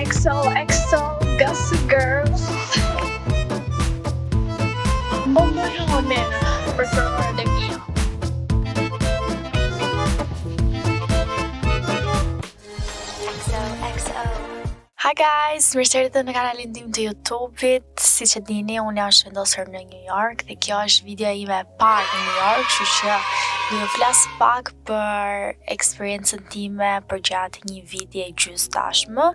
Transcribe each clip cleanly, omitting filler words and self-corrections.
XOXO Gossip Girls. Po më lone preferuarat e mia. XOXO. Hi guys, mirë se erdhët në kanalin tim të YouTube-it. Siç e dini, unë jam zhvendosur në New York dhe kjo është videoja ime e parë në New York, kështu që do ju flas pak për eksperiencën time përgjatë një viti e gjysmë tashmë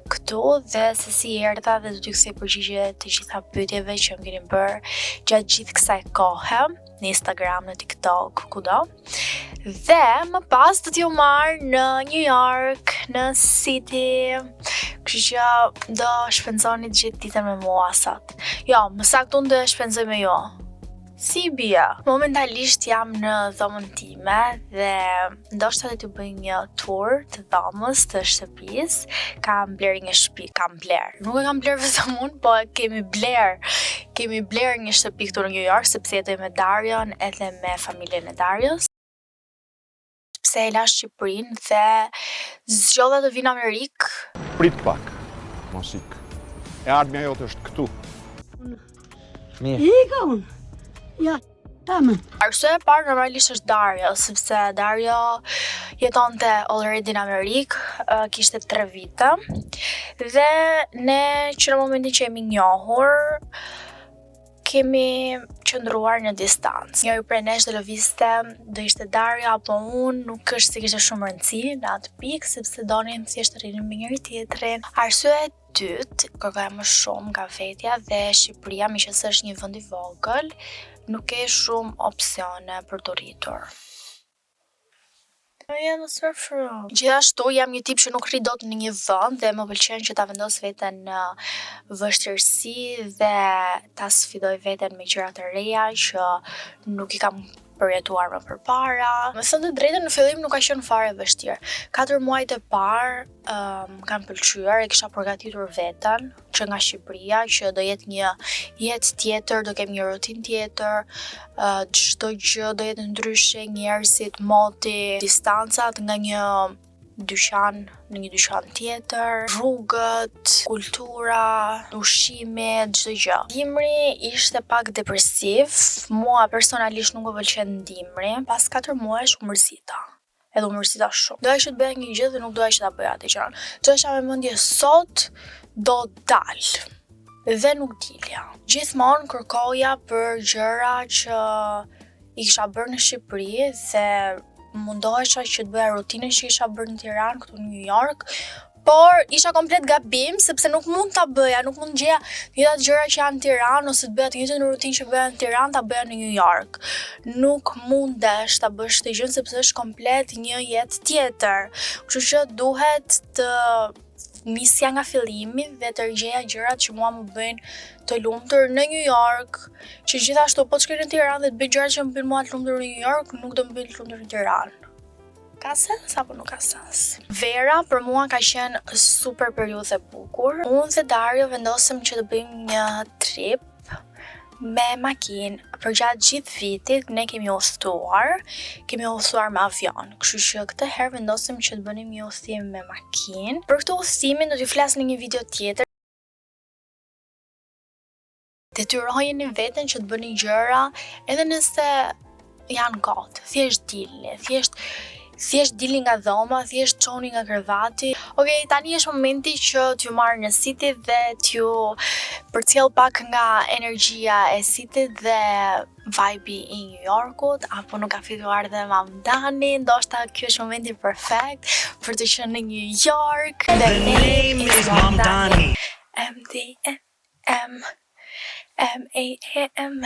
këtu dhe se si erdha dhe do t'ju kthej përgjigje të gjitha pyetjeve që më keni bërë gjatë gjithë kësaj kohe në Instagram, në TikTok, kudo. Dhe më pas do t'ju marr në New York, në City. Kështu që do shpenzoni të gjithë ditën me mua sot. Jo, më saktë unë do e shpenzoj me ju. Si i bie? Momentalisht jam në dhomën time dhe ndoshta do t'ju bëj një tour të dhomës të shtëpisë. Kam blerë një shtëpi, kam blerë. Nuk e kam blerë vetëm unë, po e kemi blerë. Kemi blerë një shtëpi këtu në New York sepse jetoj me Darion edhe me familjen e Darios. Pse e la Shqipërinë dhe zgjodha të vi në Amerikë. Prit pak, mos ik. E ardhmja jote është këtu. Mirë. Ika unë. Ja, tamam. Arsyeja e parë normalisht është Dario, sepse Dario jetonte already në Amerikë, ë, kishte 3 vite. Dhe ne që në momentin që jemi njohur, kemi qëndruar në distancë. Njëri prej nesh do lëvizte, do ishte Dario apo unë, nuk është se kishte shumë rëndësi në atë pikë, sepse donim thjesht të rrinim me njëri tjetrin. Arsyeja e dytë, kërkoja më shumë nga vetja dhe Shqipëria, meqenëse është një vend i vogël, nuk ke shumë opsione për të rritur. Po ja, mos më fru. Gjithashtu jam një tip që nuk rri dot në një vend dhe më pëlqen që ta vendos veten në vështirësi dhe ta sfidoj veten me gjëra të reja që nuk i kam përjetuar më përpara. Me thënë të drejtën në fillim nuk ka qenë fare e vështirë. 4 muajt e parë um, kanë pëlqyer, e kisha përgatitur veten që nga Shqipëria, që do jetë një jetë tjetër, do kem një rutinë tjetër, çdo gjë do jetë ndryshe, njerëzit, moti, distancat nga një dyqan në një dyqan tjetër, rrugët, kultura, ushqimi, çdo gjë. Dimri ishte pak depresiv, mua personalisht nuk më pëlqen dimri. Pas 4 muajsh u mërzita. Edhe u mërzita shumë. Doja që të bëja një gjë dhe nuk doja që ta bëja atë gjë. Çohesha me mendje sot do dal dhe nuk dilja. Gjithmonë kërkoja për gjëra që i kisha bërë në Shqipëri dhe mundohesha që të bëja rutinën që kisha bërë në Tiranë, këtu në New York, por isha komplet gabim sepse nuk mund ta bëja, nuk mund të gjeja të njëjtat gjëra që janë në Tiranë ose të bëja të njëjtën rutinë që bëja në Tiranë ta bëja në New York. Nuk mundesh ta bësh këtë gjë sepse është komplet një jetë tjetër. Kështu që duhet të nisja nga fillimi dhe të rigjeja gjërat që mua më bëjnë të lumtur në New York, që gjithashtu po të shkoj në Tiranë dhe të bëj gjërat që më bëjnë mua të lumtur në New York, nuk do më bëjnë të lumtur në Tiranë. Ka sens apo nuk ka sens? Vera për mua ka qenë super periudhë e bukur. Unë dhe Dario vendosëm që të bëjmë një trip me makinë. Përgjatë gjithë vitit ne kemi udhëtuar, kemi udhëtuar me avion, kështu që këtë herë vendosëm që të bënim një udhëtim me makinë. Për këtë udhëtimin do t'ju flas në një video tjetër. Detyrojeni veten që të bëni gjëra edhe nëse janë kot. Thjesht dilni, thjesht thjesht dilni nga dhoma, thjesht çoni nga krevati. Okej, tani është momenti që t'ju marr në City dhe t'ju përcjell pak nga energjia e City dhe vibe i New Yorkut, apo nuk ka filluar dhe Mamdani, ndoshta ky është momenti perfekt për të qenë në New York. The name is Mamdani. M D M M A A M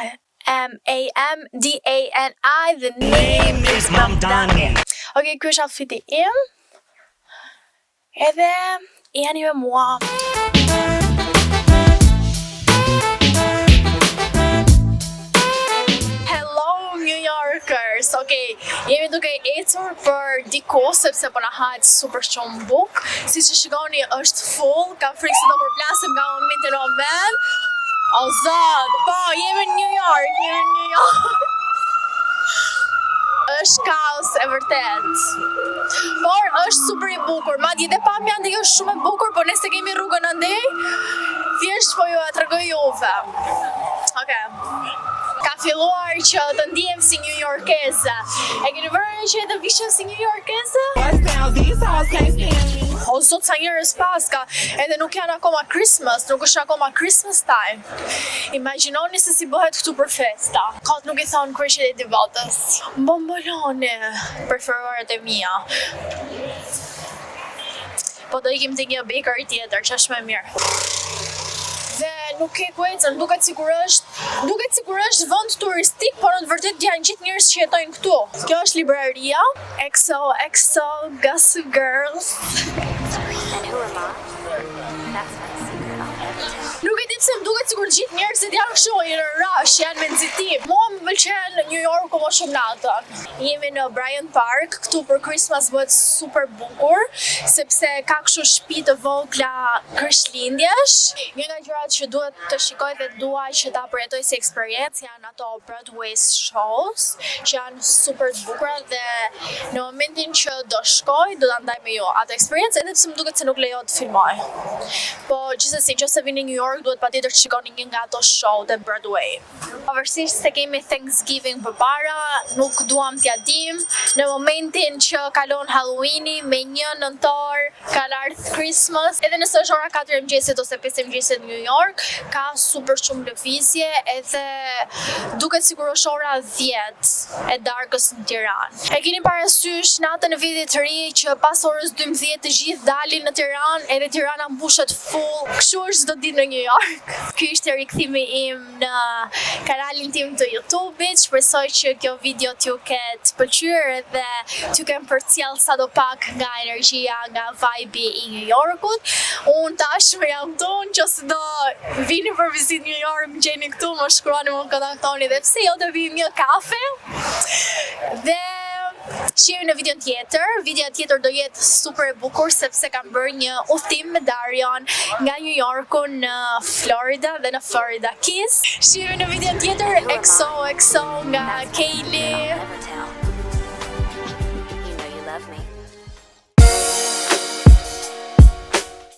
M A M D A N I the name Name is Mamdani. Okej, ky është outfiti im. Edhe jani me mua. Hello New Yorkers. Okej, jemi duke ecur për diku sepse po na hahet super shumë buk. Siç e shikoni është full, kam frikë se do përplasim nga momenti në moment. O zot, po jemi në New York, jemi në New York. Është kaos e vërtet. Por është super i bukur. Madje dhe pamja andej është shumë e bukur, por ne s'e kemi rrugën andej. Thjesht po ju e tregoj juve. Okej. Ka filluar që të ndihem si New Yorkeze. E keni vënë re që edhe vishem si New Yorkeze? O zot sa njerëz paska, edhe nuk janë akoma Christmas, nuk është akoma Christmas time. Imagjinoni se si bëhet këtu për festa. Kot nuk i thonë kryeqyteti i botës. Bombolone, preferuarat e mia. Po do ikim te një bakery tjetër, që është më mirë. Dhe nuk ke ku ecën, duket sikur është, duket sikur është vend turistik, por në të vërtetë janë gjithë njerëz që jetojnë këtu. Kjo është libraria XOXO Gossip Girls. And who am I? That's not a secret I'll ever tell. Nuk e di pse më duket sikur të gjithë njerëzit janë kështu in a rush, janë me nxitim. Mua më pëlqen New Yorku më shumë natën. Jemi në Bryant Park, këtu për Christmas bëhet super bukur, sepse ka kështu shtëpi të vogla krishtlindjesh. Një nga gjërat që duhet të shikoj dhe dua që ta përjetoj si eksperiencë janë ato Broadway shows, që janë super të bukura dhe në momentin që do shkoj, do ta ndaj me ju atë eksperiencë, edhe pse më duket se nuk lejohet të filmoj. Po gjithsesi, nëse vini në New York, duhet patjetër të shikoni një nga ato show të Broadway. Pavarësisht se kemi Thanksgiving përpara, nuk duam t'ja dim. Në momentin që kalon Halloweeni me 1 nëntor, ka ardhur Christmas, edhe nëse është ora 4 e mëngjesit ose 5 e mëngjesit në New York, ka super shumë lëvizje edhe duket sikur është ora 10 e darkës në Tiranë. E keni parasysh natën e vitit të ri që pas orës 12 të gjithë dalin në Tiranë, edhe Tirana mbushet full. Kështu është çdo ditë në New York. Ky ishte rikthimi im në kanalin tim të YouTube-it. Shpresoj që kjo video t'ju ketë pëlqyer edhe t'ju kem përcjell sado pak nga energjia, nga vibe i New Yorkut. Unë tashmë jam këtu, nëse do vini për vizitë New York, më gjeni këtu, më shkruani, më kontaktoni dhe pse jo të vim një kafe. Dhe shihemi në videon tjetër. Videoja tjetër do jetë super e bukur sepse kam bërë një udhtim me Darion nga New Yorku në Florida dhe në Florida Keys. Shihemi në videon tjetër XOXO nga Kaylee.